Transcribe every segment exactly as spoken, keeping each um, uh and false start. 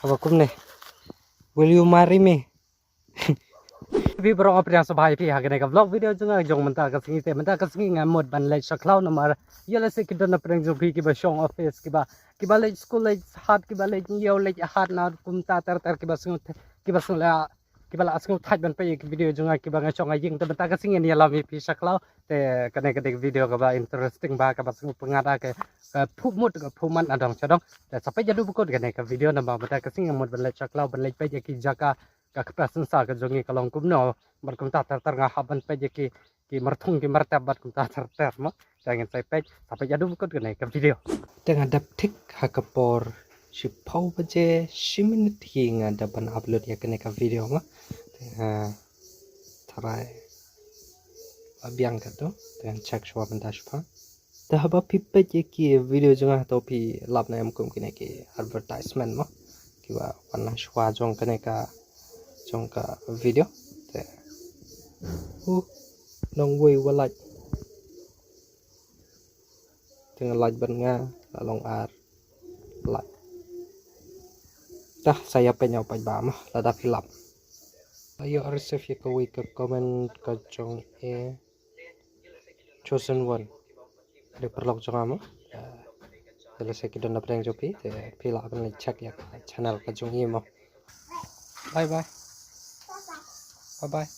Haba kumne. Will you marry me? Phi baroh nga pdiang sngewbha ïa phi ha kane ka vlog video jong nga jong mynta ka sngi te. Mynta ka sngi nga mut ban leit sha khlaw namar ïa lehse ki don na pdeng jong phi kiba shong office, kiba, kiba leit skul leit hat, kiba leit ñiew leit hat na kumta ter ter, kiba sngew, kiba sngew la, kiba la sngew thait ban peit ïa ki video jong nga kiba nga shong ha ïing. Te mynta ka sngi ngan ïalam ïa phi sha khlaw. Te kane ka dei ka video kaba interesting bha, kaba sngewpyngngad, ka, ka phuh mut ka phuh mat na dong sha dong. Te sa peit haduh ba kut kane ka video namar mynta ka sngi nga mut ban leit sha khlaw ban leit peit ïa ki jaka, ka kpa synshar ka jong ngi ka long kumno. Bad kumta ter ter nga hap ban peit ïa ki, ki marthung ki martep bad kumta ter ter mo. Te ngin sa peit, sa peit haduh ba kut kane ka video. Te nga dep thik ha ka por shiphew baje shi minit hi nga dep ban upload ïa kane ka video mo. Te nga tharai ba biang katto, te ngan check shuwa mynta shiphew. Te haba phi peit ïa ki video jong nga to phi lap ne em kum kine ki advertisement mo, kiba wan na shuwa jong kane ka, jong ka video. Te u nongwei wa lait, te nga lait bad nga la long ar lait. Tah, sa ïa peit ñiew peit ba mo lada phi lap. Ïoh receive ïa kawei ka comment ka jong e Chosen One. Dei paralok jong nga mo. Ïa lehse ki don na pdeng jong phi te phi lah ban leit check ïa ka channel ka jong i mo. Bye bye. Bye bye.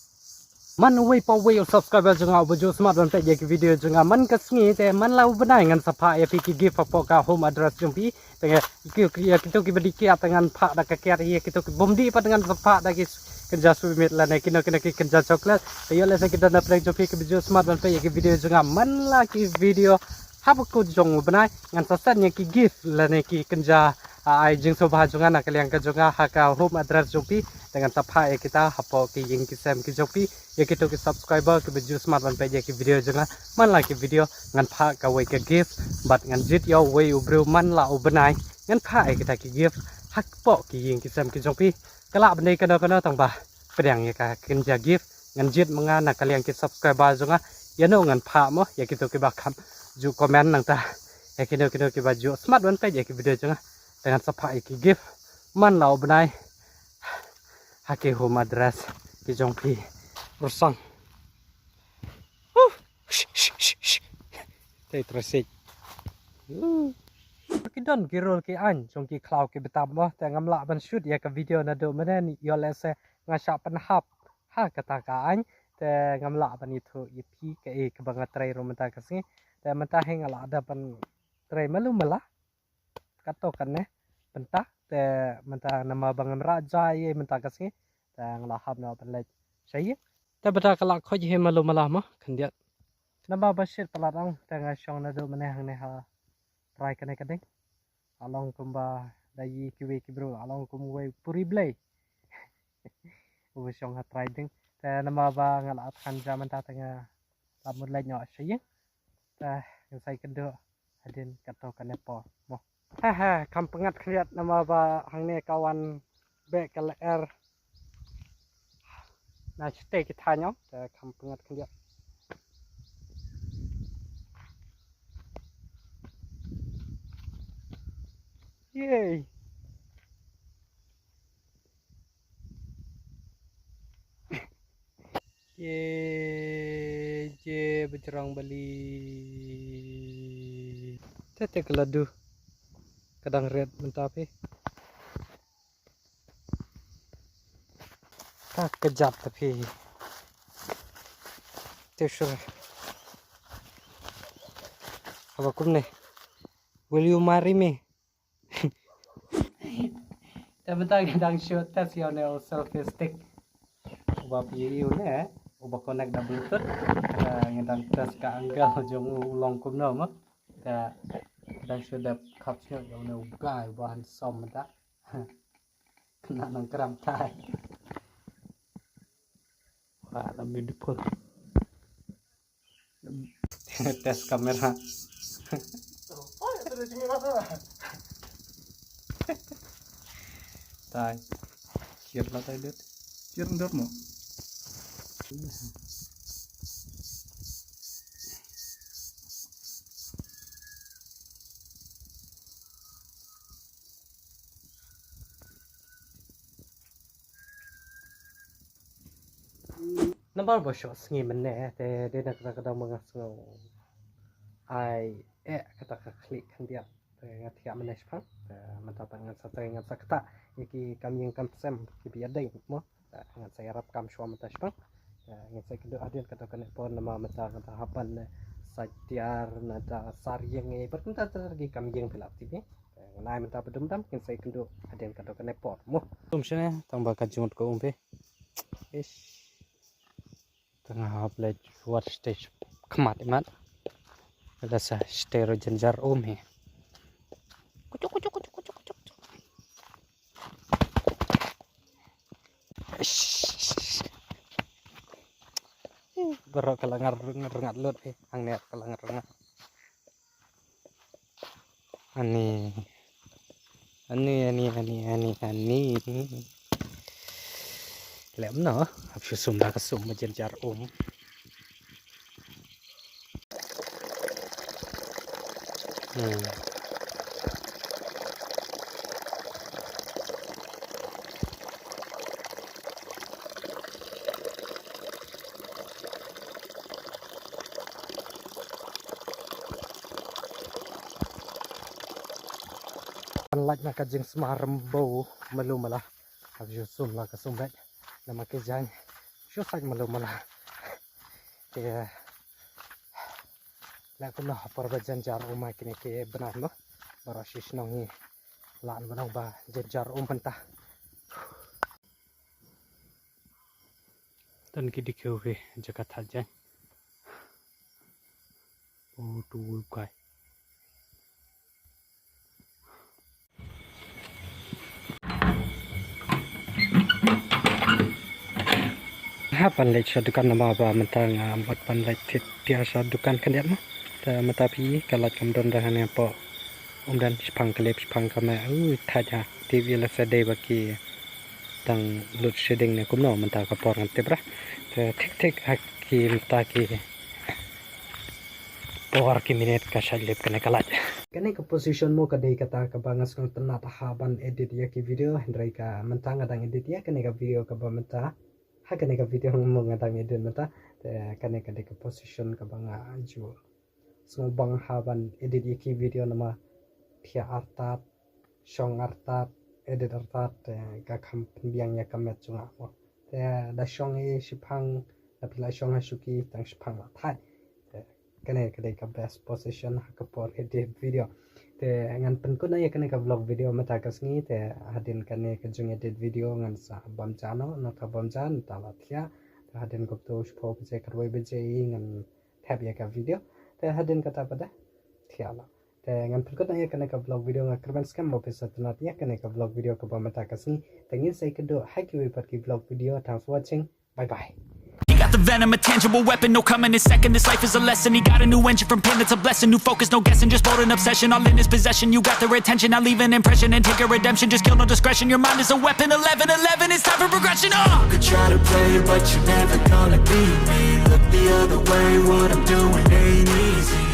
Man uwei pa uwei u subscriber jong nga uba ju smat ban peit ïa ki video jong nga man ka sngi te man la u bnai ngan sa phah ïa phi ki gift hapoh ka home address jong phi. Te nga ki, ki, ïa kito kiba dih kiad te ngan phah da ka kiad, ïa kito ki bym dih pat ngan sa phah da ki kynja sweet mix lane kino kino ki kynja chocolate. Te ïoh lehse ki don na pdeng jong phi kiba ju smat ban peit ïa ki video jong nga man la ki video haba kut jong u bnai ngan sa send ïa ki gift lane ki kynja, ah, ai jingsngewbha jong nga na ka liang ka jong nga ha ka home address jong phi. Te ngan sa phah ïa kita hapoh ki ïing ki sem ki jong phi. Ïa kito ki subscriber kiba ju smat ban peit ïa ki video jong nga man la ki video ngan phah kawei ka gift. Bad ngan jied ïa uwei u briew man la u bnai ngan phah ïa kita ki gift hapoh ki ïing ki sem ki jong phi. Ka lah ban dei kano kano tang ba pdiang ïa ka kynja gift. Ngan jied ma nga na ka liang ki subscriber jong nga ïa no ngan phah mo, ïa kito kiba kham ju comment nangta, ïa kino kino kiba ju smat ban peit ïa ki video jong nga. Te ngan sa phah ïa ki gift man la u bnai ha ki home address ki jong phi. Rusang. Huh. Te traffic. Huh. Ki don ki rul ki aiñ jong ki khlaw kiba tam mo, te ngam lah ban shoot ïa ka video naduh mynne, ïoh lehse nga shah pynhap ha kata ka aiñ. Te ngam lah ban ïathuh ïa phi kaei kaba nga trei ruh mynta ka sngi. Te mynta hi nga lah da ban trei malu mala. Kato kane bynta te mynta namar ba ngam rah ja ïa mynta ka sngi. Te nga la hap noh ban leit sha ïing. Te bynta ka la khoit hi malu mala mo khyndiat. Namar ba shit palat ong te nga shong naduh mynne hangne ha trai kane ka ding. Along kumba da ïa kiwei ki briew along kum wei puri blei. Uba shong ha trai ding. Te namar ba nga la than ja mynta te nga la mut leit noh sha ïing. Te ngan sa ïakynduh hadien katto katne por mo. He he, kham pyngngad khyndiat namar ba hangne ka wan beh ka lyer na shatei ki thaiñ, te kham pyngngad khyndiat. Yay. Ye, ye, Bajrang Bali. Te, te ka ladu. Ka dang ret mynta phi. Ka kjat ta phi. Te sure. Haba kumne. Will you marry me? Te mynta nga dang shu test ïa une u selfie stick. Uba phi ïohi une, uba connect da Bluetooth. Te nga dang test ka angle jong u long kumno mo. Te nga dang shu dep khap shuh ïa une u guy uba handsome mynta. Kane nang kram tai. Wah, la beautiful. Test kamera. Tai. Kier la tai dut. Kier dut mo. Namar ba shu sngi mynne te dei na kata ka daw ma nga sngew ai eh kata ka khlieh khyndiat. Te nga thiah mynne shipang. Te mynta pat ngan sa trei, ngan sa ktah ïa ki kam ïing kam sem kiba ïadei mo. Te ngan sa ïarap kam shuwa mynta shipang. Te ngan sa ïakynduh hadien katto katne por namar mynta, mynta hap ban, eh, sa tiar, mynta sa ïeng, eh, bad mynta ter ki kam ïing phi lah tip hi. Te ngan ai mynta ba dum dam, ngan sa ïakynduh hadien katto katne por mo. Tum shane tang ba ka jingmut ka um phi. Ish. Tang hap leit wat stage khmat imat. Lada sa stage ro jynjar um hi. Kuchuk, kuchuk, kuchuk, kuchuk, kuchuk. Ish. Baroh ka la ngar, ngar, ngat lut hi. Hangne ka la ngar, ngar. Ani. Ani, ani, ani, ani, ani. Lem no, hap shu sum da ka sum ba jynjar um. Hmm. Kan lait na ka jingsma rymbo malu mala. Hap shu sum la ka sum bad na ma ki jaiñ shu sait malu mala. Te la kumno ha por ba jynjar um ha kine ki bnai mo. Baroh shi shnong hi la an ba nong ba jynjar um mynta. Tang ki dei ki jaka thait jaiñ. Oh, tu kai. Hap ban leit sha dukan namar ba mynta nga mut ban leit thied tiar sha dukan khyndiat mo. Te mynta phi ka lait kam don da hangne hapoh. Umdan shipang ka lip shipang ka meh. Ui, thait ha. Tip ïa la sa dei ba ki dang load shedding ne kumno mynta ka por ngan tip ra. Te thik thik ha ki mynta ki por ki minit ka shait lip kane ka lait. Kane ka position mo ka dei kata kaba nga sngewtynnat ha ban edit ïa ki video, hynrei ka mynta nga dang edit ïa kane ka video kaba mynta. Ha kane ka video mo nga dang edit mynta. Te kane ka dei ka position kaba nga ju sngewbang ha ban edit ïa ki video namar thiah artat, shong artat, edit artat, te ka kham pynbiang ïa ka met jong nga mo. Te da shong hi shipang, da phi la shong ha shuki tang shipang la thait. Te kane ka dei ka best position ha ka por edit video. Te ngan pynkut noh ïa kane ka vlog video mynta ka sngi, te hadien kane ka jingedit video ngan sa bam ja noh, na ka bam ja, nta la thiah. Te hadien kumto shiphew baje khatwei baje ngan thep ïa ka video. Te hadien kata pat da thiah la. Te ngan pynkut noh ïa kane ka vlog video, nga kyrmen skhem ba phi sa tynnat ïa kane ka vlog video kaba mynta ka sngi. Te ngin sa ïakynduh ha kiwei pat ki vlog video. Thanks for watching. Bye bye. He got the venom, a tangible weapon, no coming in second. This life is a lesson. He got a new engine from pain, that's a blessing. New focus, no guessing, just bold and obsession. All in his possession, you got their attention. Now leave an impression and take your redemption. Just kill, no discretion. Your mind is a weapon, eleven eleven. It's time for progression. Uh! You could try to play it, but you're never gonna beat me. Look the other way, what I'm doing ain't easy.